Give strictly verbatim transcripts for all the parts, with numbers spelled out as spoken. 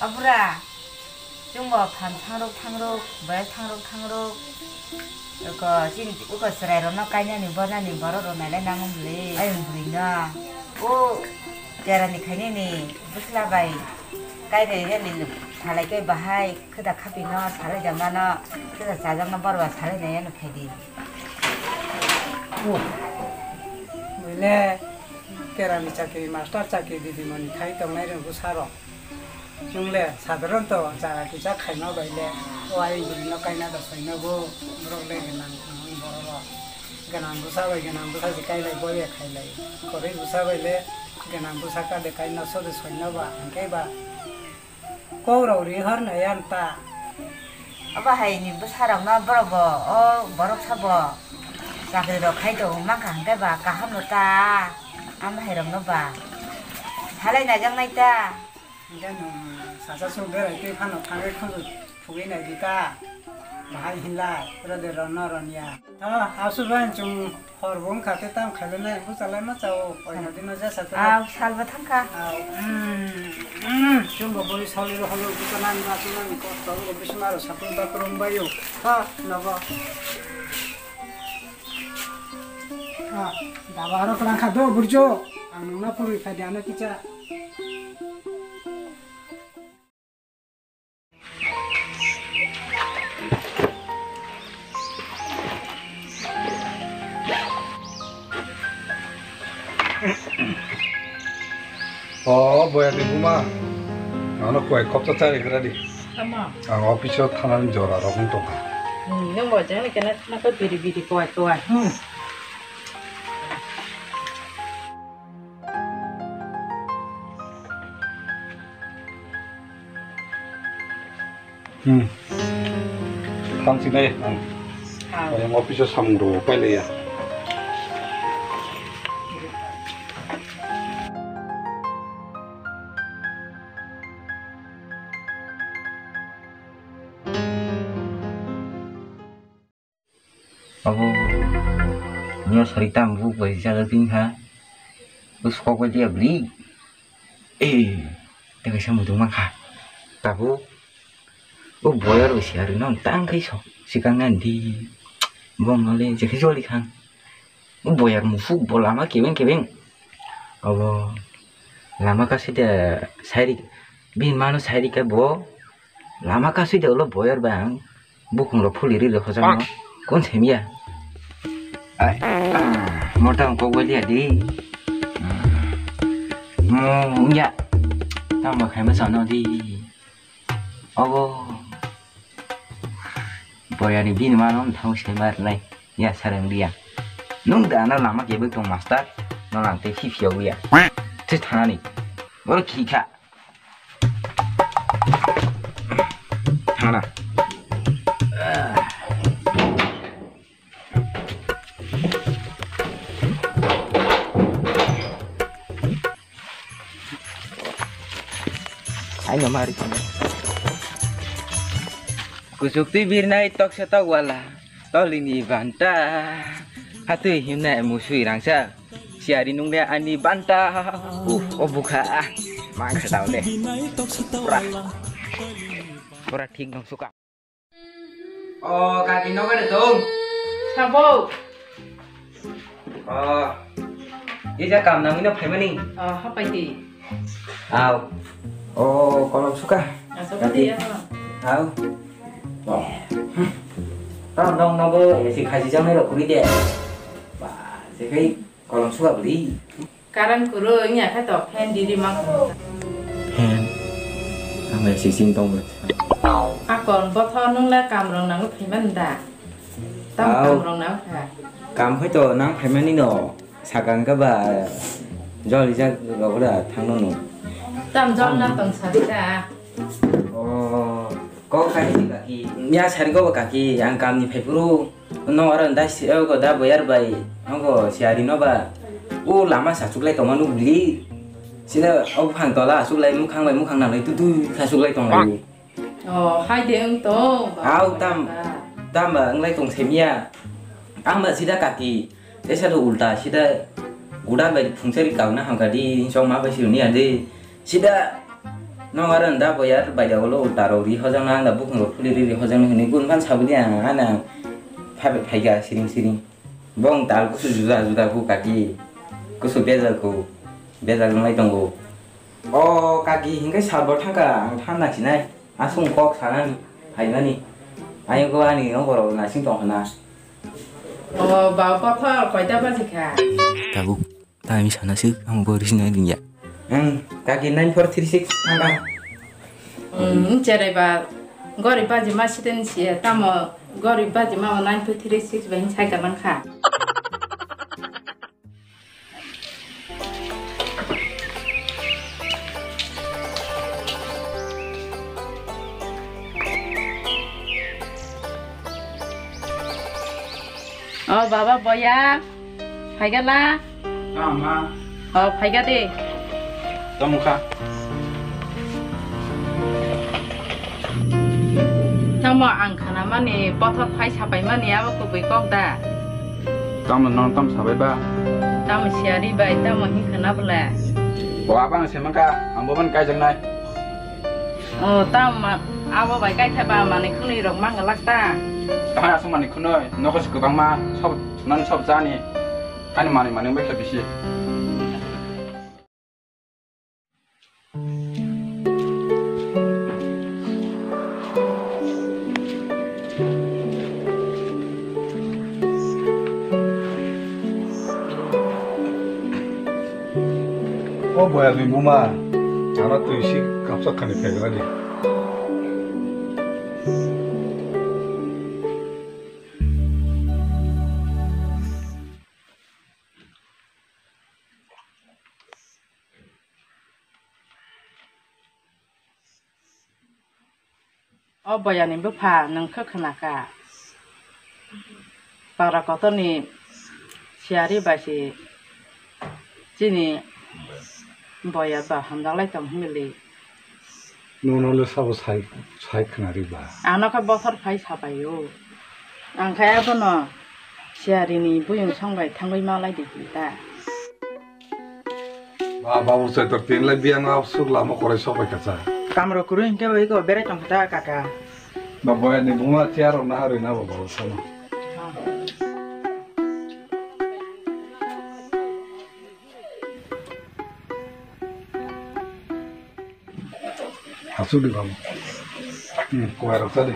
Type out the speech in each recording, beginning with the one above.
Abura, chwngbo phan thangrok thangrok, bai thangrok thangrok. Oko, chini uko chwrairokno kainani bornani borok rok nailai nangmani. Ayang bwrwino. O, kerani khainani bwsla bai kainai rani salai kai bahai. Khwda khapino salai da mano, khwda chajakno borba salai nai ano phaidi. Oh. Bwle kerani chakri, master chakri didimoni khai tongnai rwngkhu saro. Chwngle sadharanto jaga kisa khaima baile o ayang bwrwino kaina da soinogo borok le gwnang gwnang borok rok. Gwnang bwsa bai gwnang bwsa se kailai boya khailai. Koroi bwsa baile gwnang bwsa kade kaina sode soinoba hwnkhe ba. Kok rok ri hor nai ang ta. Abo hai ni bwsa rok no borok bo o borok sabo chakri rok khai tongo mankha hwnkhe ba kaham no ta. Amo hai rok no ba salai nai jak nai ta. Hwnkhe nwng sasa suk berai twi phano thangwi khunju phugwi nai di ta. Bahai hinlai rode rono ronya. Ah, aswk bai chwng hor bo wngkha tei tamo khailai nai, bwchalai ma chao, oino dino jesa tei. Ah, salba thangkha. Ah, mm, mm, chwngbo bori soli ro holo bwchanani ma chwngmani kosto wngbo bismaro sakung bakrum baio. Ha, nogo. Ah, daba aro kwrang kha do burjo. Ang nungna phurwi phai di ano kicha. O boyani buma, ano koi khopta chari gra di. Tamo? Ang office o thanani jora rok wng tongkha. Hmm, nung bo jani kena kena ko biri biri koi koi. Hmm. Hmm. Tang sini, ang. Ah. Yang office o samung do, pai le ya. Abo, nya sari tam bu bai jaga ding ha. Bus kok bai dia beli. Eh, tengah saya mutung mangkha. Tabu, o boyar bai siya ri non tang kai sok. Sikang nan di. Bom nole, jekhe joli khang. O boyar mufuk bo lama kebeng kebeng. Abo, lama kasi de sairi, bin mano sairi ke bo. Lama kasui de ulo boyar bai ang bukung rok phuli ri rok hojak no kon sem ya. Ai, ah, mota ang kok bai liya di. Mo ya, tang ba khai ma sa no di. Obo boyar ni bini mano thang sem bar nai ya sarang liya. Nung da na lama kebek tong master, no lang te phi phi ya. Te thani. Boro khi kha. Thana. Aino mari. Kuchuk twi birnai toksa tokwala, tolini banta. Hatwi himnai musui rangsa. Siyari nungde ani banta. Uh, o bukha. Mangsa daw de. Pura. Pura thik nung suka. O kaki nogo de tong. Sabo. O. Ija kam nangino phaimani. O, hapai di. Au. O, kolom suka. Asa pati ya. Au. O. Tong tong nogo esi khaji jangnai rok kuri de. Ba, jekai. Kolom suka bwrwi. Current kwrwi wngya khe to fan didi ma. Fan. Ang bai sising tong bai. Akon botho nung le kam rong nang phaimani da. Tam kam rong nang kha. Kam khai to nang phaimani no. Sakang ka ba joli jak rok da thang no no. Tam jol na tong sa da. Oh, kok khai si kaki. Ya sari ko ba kaki ang kam ni phai phuru. No aro da si, o da boyar bai, nogo siyari no ba. O lama sachuklai tongma nukli. Sida o buphang tola achuklai mukhang bai mukhang nanglai tutu khachuklai tonglai. O, hai de wng tong. Au tam, tam ba wnglai tong semia. Ang ba sida kaki, tesa do ulta sida guda bai phungsari kauna hamka di, song ma bai sirni ade. Sida Nong aro da boyar bai da ulo ulta rok ri hojang na ang da bukung rok phuli ri ri hojang na hwnwi gun phan sabudi ang, ano ang pha-, phaikha siring siring. Bong tal kusu juda juda ku kaki. Kusu bejal ku. Bejal wnglai tongo. O kaki hinkhe sal bo thangkha, ang thang na sinai. Asung kok sanani, phaimani. Ayung ko ani nong borok nasing tong khna. O ba, bothor koita baji kha? Tabuk, ta ami sana sik, ang bo risina linya. Ang kaki nine four three six thangkha. Hmm, cherai ba, gori baji ma siten si, tamo gori baji ma nine four three six ba hin sai ka langkha. O baba boya, phaigala? Tama. O phaiga de. Tamo kha. Tamo ang khanamani, bothor phai sapaimani, abo kubui kok da? Tamo nong tam sabai ba? Tamo siyari bai, tamo hin khana bole? O abang se mangka, ang boban kaijaknai. O tamo ma-, abo bai kaikha ba, mani khunui rok mangalak ta? Tahai aswk mani khunui, nokho se kwbangma, sob, nang sob jani. Ani mani mani bai kha bisi. O boyarni buma, ano twi si kapsa khani phegra di. O boyani bupha nwng khe khna kha. Para kotorni siyari bai se chini boya ba hamjaklai tong hwnwi li. Nono le sabo sai, sai khna ri ba? Ano khe bothor phai sabai o. Ang khe abono siyarini buyung song bai thangwi malai di hwn ta. Ba, babu chai tor tin lai biyang aswk lama korai sok bai kha cha. Kamro kwrwi hinkhe bai ko berai tong kha ta kaka. Ba boyani buma chair rok naharwi na ba babu sano. Aswk di babu. Hmm, kuwai rok cha di.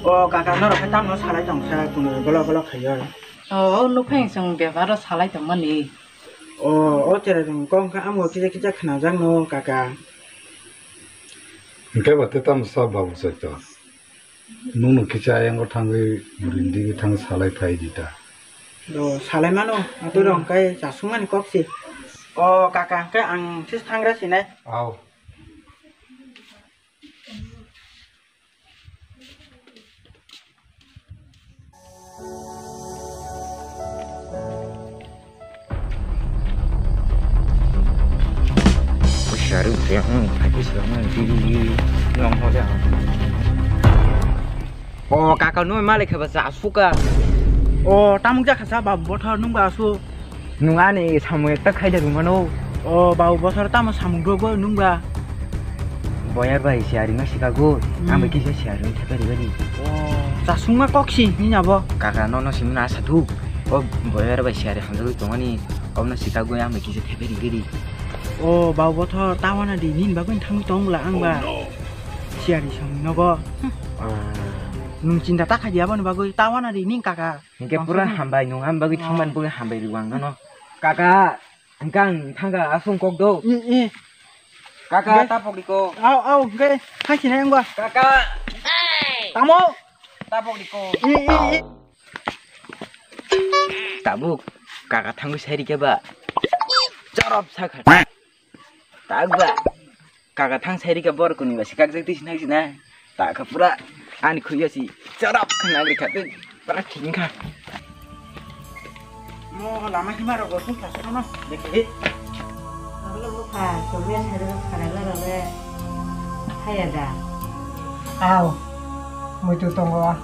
O kaka, norok khe tamno salai tong kha, kunu golo golo khaio. O, o nukphai chwng bebaro salai tongmani. O, o cherai rwng kok wngkha, amo kisa kisa khnajakno kaka. Hwnkhe ba tei tamo sa babu chai to. Nwngno kisa ayang o thangwi bwrwini digi thang salai phai di ta. O, salai mano, atwi rok hwnkhe chasungmani kok si. O kaka, hwnkhe ang this thangra sinai. Aw. O kaka, nw malik khe ba cha suka. O, tamuk jakha cha ba bothor nung ba su. Nung ani samung ekta khaida rwmano. O, babu bothor tamo samung rwgo nung ba? Boyar bai siyari ma sikago, hmm. Ang bai kisa siyari thepari bani. O, chasungma kok si, ni abo? Kaka, nono simi na sa thuk. O, boyar bai siyari hamjagwi tongani, obno sikago, ang bai kisa thepari giri. O, babu bothor, tawana di, nin bagwi thangwi tong bwla ang ba. Oh, no. Siyari samung nogo. Ah. Nung chinta ta khaidi aboni bagwi, tawana di, nin kaka. Hinkhe pura hambai nung, ang bagwi thangmani bagwi hambai rw ang nono. Kaka, hwnkhe ang thangkha aswng kok do. I, i. Kaka, tapok di ko. Au, au, hwnkhe thangsinai wngba. Kaka. Tamo. Tapok di ko. I, i, i. Tabuk, kaka thangwi sai rikhe ba. Chorop sakha. Tak ba. Kaka thang sai rikha borok kuni ba sikak jak twi sinai sinai. Tak kha pura ani khuya si chorap khna gri kha tei pura thik kha. Mo lama hima rok bo thung kha sono. Dekhe. Alo bo kha soben hare rok khara la rok le. Haya da. Aw, muitu tongo.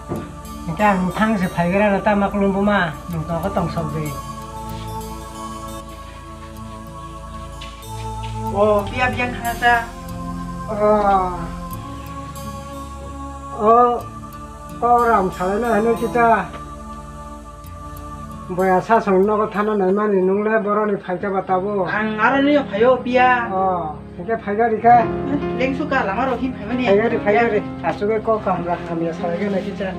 Hingke ang thang se phaigra na tama klum buma, nwng nogo tongsok de. O, biya biya khana ta. O, o, o ram salai na hino kita. Boya sasong nogo thana naimani nungle boroni phaikha ba tabuk. Ang aroni phaio piya. O, hingke phaiga rikha. Lengsu ka lama rok hin phaimani. Phaiga ri, phaiga ri. Asugwi kok kaham rakha hamya salaiga na kicha.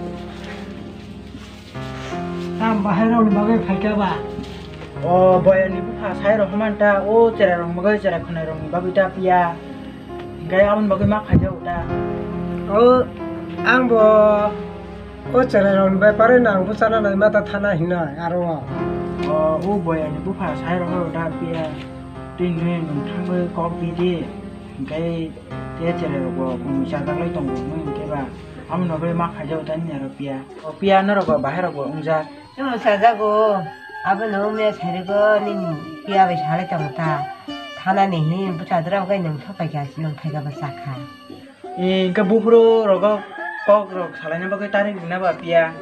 Tam bahai rokni bagwi phaikha ba. O boyani bupha sai rok manta o chera rok bagwi chera khwnai rokni bagwi ta piya. Hingke aboni bagwi ma phaijao ta. O, ang bo o chwrairokni bepar wngna ang bwchana naima ta thana hinwi aro o. O, o boyani bupha sai rokno da piya. Twi nwi nwng thangwi kok bidi. Hingke te chwrairokbo kunu chajaklai tongo hwnwi hingke ba. Aboni bagwi ma phaijao ta nini aro piya. O piya norokbo bahairokbo wngjak. Chwng sajago, abono wngya sarigo nini piya bai salai tongo ta. Thanani hi bwchadra wngkhe nwng thok paikha, nwng phaikha bwchakha. E, hingke buphuru rogo kok rok salaina bagwi tarik rina ba piya.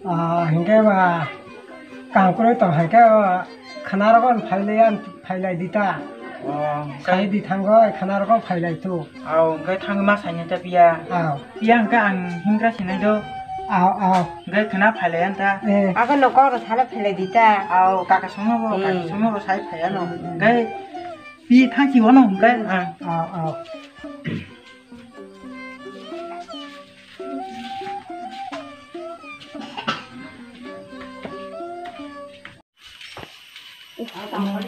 Ah, hingke ba kaham kwrwi tong hingke o khwna rogo phailai an phailai di ta. O, khai di thango khwna rogo phailai tu. Aw, hingke thangwi ma saina ta piya. Aw. Piya hingke ang hingra sinai do. Aw, aw. Hingke khwna phailai an ta. Eh. Abo no kok rok sana phailai di ta. Aw, kaka songno bo, kaka songno bo sai phaiya no. Mm, mm. Hingke pi thangsi wano hingke ang. Aw, aw.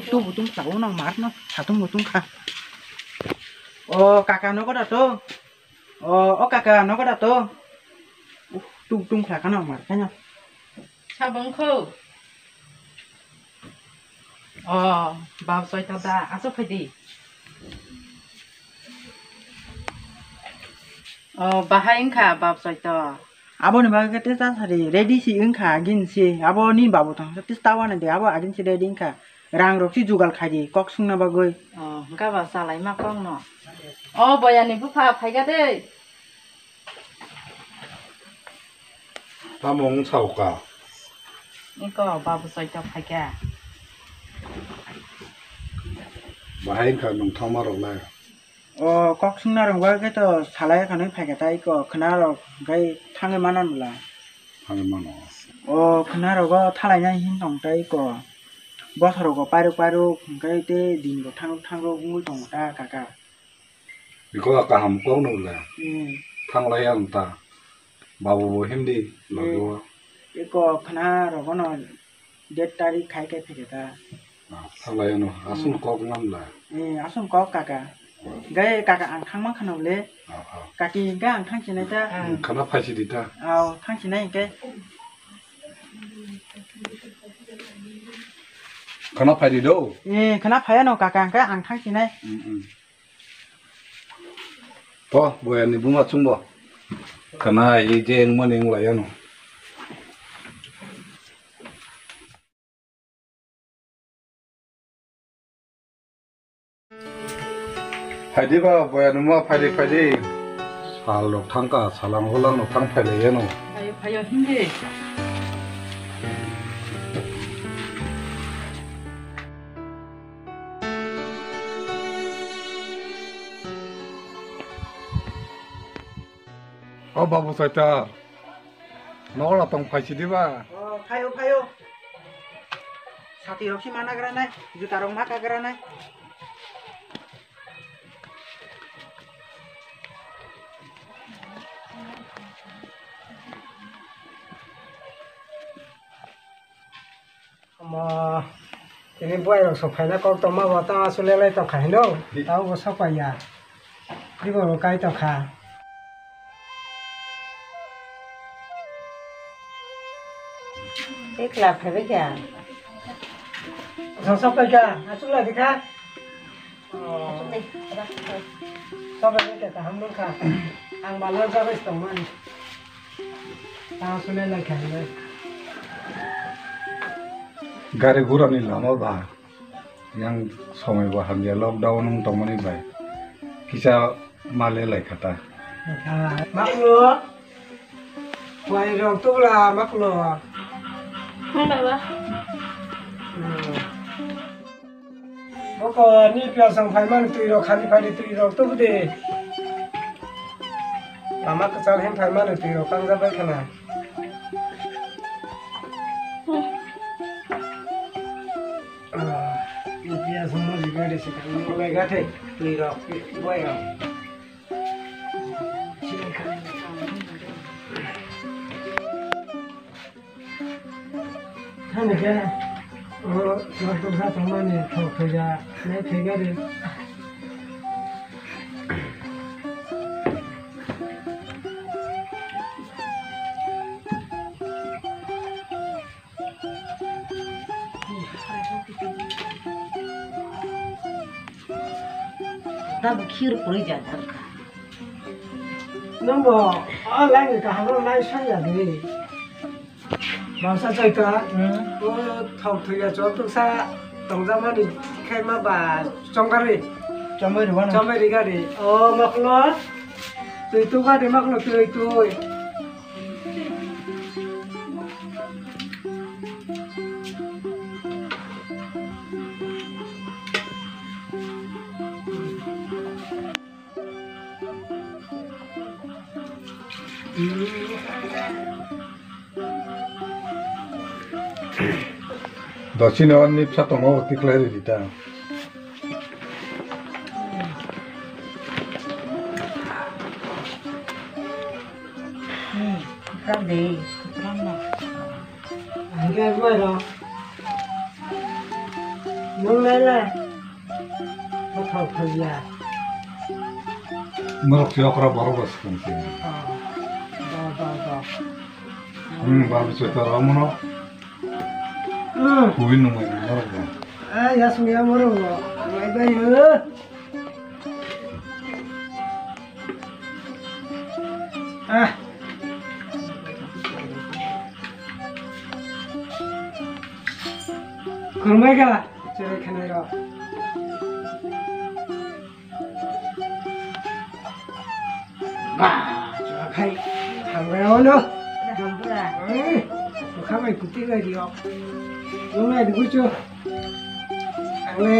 Tubu tung kha, o nang mar no, satung bo tung kha. O kaka nogo da to. O, o kaka nogo da to. Tubu tung kha, kano mar kano. Sabong kho. O, bab soito da, aso phaidi. O, bahai wngkha bab soito. Aboni bagwi khe tei ta sari ready si wngkha agin si. Abo ni babu tong sa tei ta wana de abo agin si ready wngkha. Rang rok si jugal khai di kok sungna bagwi. O, hwnkha ba chalai ma kok no. O, boyani bupha phaikha de. Tamo wng sao ka? Iko babu soito phaikha. Bahai wngkha nwng thangma rok lai. O kok sungna rok bai khe to salai khanwi phaikha ta iko khwna rok hwnkhe thangwi mano bwla. Thangwi mano. O khwna rogo thalaina hin tong ta iko. Bosor rogo pairuk pairuk hwnkhe tei din bo thangruk thangruk wngwi tongo ta kaka. Biko kaham kok no le. Hmm. Thanglai ang ta. Babu bo hindi logo. Iko khwna rogo no date tarik khai khai phikhe ta. Ah, thanglai ano. Aswk kok ngam la. Eh, aswk kok kaka. Gai kaka ang thangma khano le. Ah, ah. Kaki ga ang thang sinai ta. Hmm, khana phai si di ta. Aw, thang sinai ke. Khana phai di do. Eh, khana phai ano kaka ang ka ang thang sinai. Hmm, hmm. To, boyani buma chwngbo. Khana, e je wngmani wnglaiyano. Phaidi ba, boyani buma phaidi, phaidi. Sal rok thangkha, salang holang rok thang phailaiyano. Phaio, phaio, hindi. O babu saita, nogo tong phaisi diba? O, phaio, phaio. Sati rok si mana gra nai, juta rok ma ka gra nai. Omo, tini buai rok sok phaina kok tongma bo ta aswk lelai tongkha hino, tabo bo sok paiya. Tini bo rok kai tongkha. Tei kla phaibai kha. Sok sok paikha, aswk lai dikha. Sobe ke kaham nungkha. Ang ba lojagwi tongmani. Tang sune nai kha hinwi. Gari gura ni lama ba. Yang somoi bo hamya lockdown wng tongmani bai. Kisa ma le lai kha ta. Makno. Wai rok tubla makno. Hai baba. Hmm. Boko ni piyasang phaimani twi rok khani phaidi twi rok tubu de. Lama kwchar hem phaimani twi rok kangjak bai khana. Ah, ni piyasang mo jiga de sikang mo lega the twi rok bai rok. Thani khe, o, nok toksa tongmani thok thoya, nai thai gari. Tabuk khir puri ja dharka. Nwng bo o line kaham rok nai sanja di. Mangsa chaita. Hmm. O thok thwi ya chol tuksa tongjakmani khaima ba chongkari. Chombai rwano. Chombai rigari. O makno. Twi tukma di makno twi twi. Dochino nipsa tongo tiklai ridi ta. Hmm, kar de, kutrang na. Hingke bai ro. Nung lai lai. Kothok thok ya. Norok si okra borok rok sikon si. Oh. Do, do, do. Hmm, babu chota ramono. Hmm. Kuwi nung lai norok bo. Ah, ya sung ya moro bo. Bai bai yo. Ah. Kurmai ga, chere khanai ro. Ba, chua khai, hamra ono. Hamra. Eh, bukha bai kuti bai rio. Nung nai dugu chu. Ang le,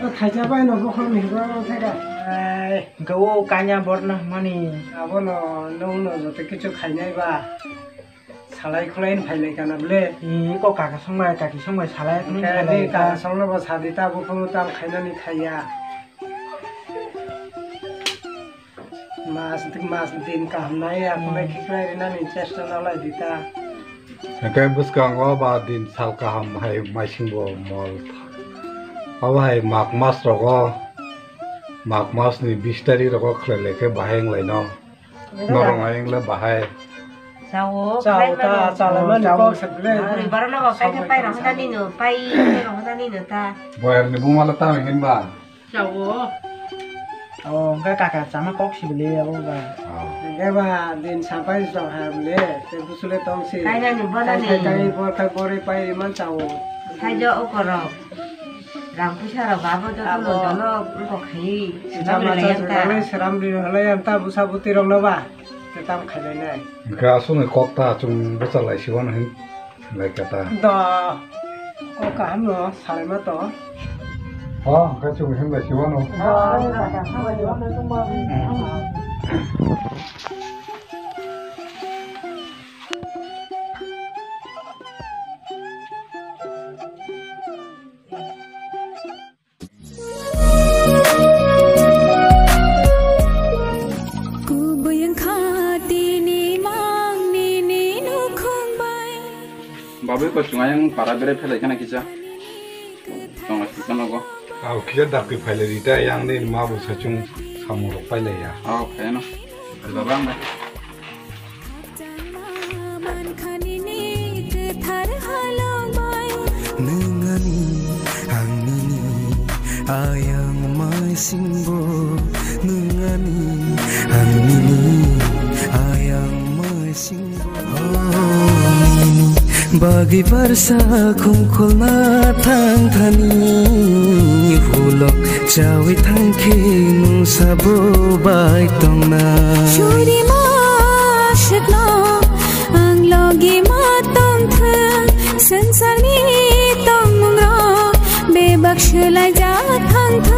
o thaisa bai no bokhorok ni hwnba no thai da. Ai, hwnkhe o kanya borno hwnmani. Abono nwng no joto kichu khainai ba. Salai khulai no phailai kana bole. Hmm, ko kaka songbai, kaki songbai salai khulai no phailai kha. Hwnkhe di kaka songno bo sadi ta buphuru tam khainani khaiya. Mas, mas din kaham nai, aphunai khiklai rinani chesta nalai dita. Hwnkhe bwskango ba din sal kaham hai maisingbo mol. Abo hai Mag mas rogo, Mag mas ni bis tarik rogo khlai lai khe bahai wng lai no. Norok hai wng le bahai. Chao, chao ta, chao lai mani kok se bole. Bwrwi borok no kok kai khe pai rok hwnani no, pai rok hwnani no ta. Boyar ni buma le ta hinba. Chao. Oh, hwnkhe kaka chama kok sibili abo ba. Oh. Hwnkhe ba din sapai jong ha bole, te busule tong si. Kainani, bonani. Kai, kai, kai, bor, kai, borwi pai man chao. Thaijo okorok. Rang puisa rok abo joto no jono wngkok khai. Chama cha chwrwngwi seram ri halai ang ta busa buti rok no ba. Te tam khainai nai. Hwnkhe aswkni kok ta chwng bwchalai siwano hin. Lai kata. Da. O kaham no, salai ma to. Ha, hwnkhe chwng himlai siwano. Da. Kubui wngkha tini mang nini nukhung bai. Babui kosong ayang para berai phailai khana kisa. Tongla kisa nogo. Abo kisa dakti phailai rita yang nini ma bo sachung samung rok pailai ya. Oh, khaino. Baba ang bai. Nwng ani, ang nini, ayang maisingo. Nwng ani, ang nini, ayang maisingo. Oh, nini, Bagwi barsa khumkhulna thang thani, hulok chawi thangkhe nwng sabo bai tongna. Churima swkno ang logi ma tongthwng, swngcharni tongmungrok bebak swlaijak thangthwng.